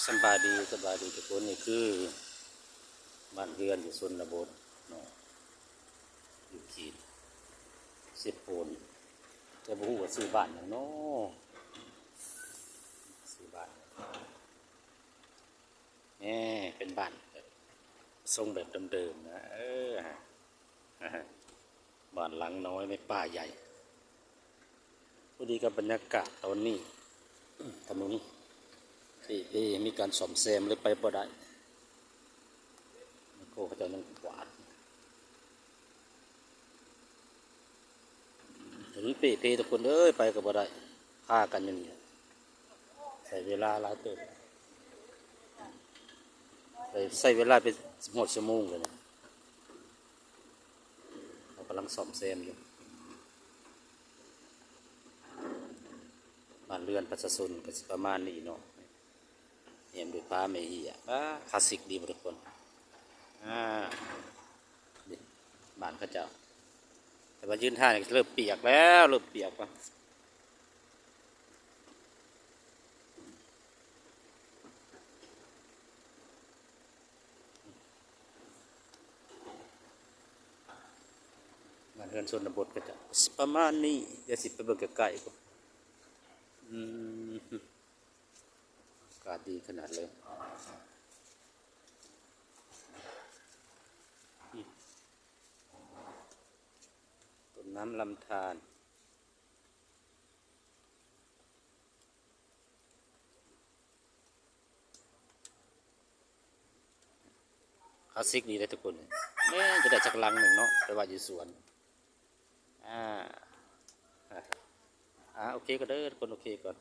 ສະບາຍດີ ສະບາຍດີທຸກຄົນ. ນີ້ຄືບ້ານເຮືອນຢູ່ຊົນນະບົດເນາະ ຢູ່ເຂດເຊໂປນ, ແຕ່ບໍ່ຮູ້ວ່າຊື່ບ້ານຫຍັງເນາະ ຊື່ບ້ານຫຍັງ. ແໝ່ ເປັນບ້ານຊົງແບບເດີມໆນະ. ເອີ ບ້ານຫຼັງນ້ອຍໃນປ່າໃຫຍ່. ພໍດີກັບບັນຍາກາດຕອນນີ້ ຖະໜົນເປ່ເພ ມີການສ້ອມແຊມ ເລີຍໄປບໍ່ໄດ້. ແມ່ໂຄເຂົາເຈົ້າຍັງກວາດ. ຖະໜົນເປ່ເພທຸກຄົນເອີຍ, ໄປກໍບໍ່ໄດ້, ຄາກັນຢູ່ນີ້. ໃຊ້ເວລາຫຼາຍເຕີບ, ໃຊ້ ໃຊ້ເວລາໄປຮອດຊົ່ວໂມງແລ້ວນີ້. ເຂົາກຳລັງສ້ອມແຊມຢູ່. ບ້ານເຮືອນປະຊາຊົນກໍຊິປະມານນີ້ເນາະ, ແອ້ມດ້ວຍຜ້າແມ່ເຫຍ. ອາ ຄລາສສິກດີບໍ່ທຸກຄົນ? ອາ ນີ້ບ້ານເຂົາເຈົ້າ, ແຕ່ວ່າຢືນຖ່າຍນີ້ເລີ່ມປຽກແລ້ວ, ເລີ່ມປຽກແລ້ວ. ບ້ານເຮືອນຊົນນະບົດກໍຈະປະມານນີ້. ດຽວຊິໄປເບິ່ງໃກ້ໆກ່ອນ. ອືມ ອາກາດດີຂະໜາດເລີຍ. ອືມ ຕົ້ນນ້ຳລຳທານ. ຄລາສສິກດີເດ້ທຸກຄົນ. ແມ່ນຈະໄດ້ຈັກຫຼັງໜຶ່ງເນາະ, ໄປໄວ້ຢູ່ສວນ. ອາ ອາ ໂອເຄກ່ອນເດີທຸກຄົນ, ໂອເຄກ່ອນ.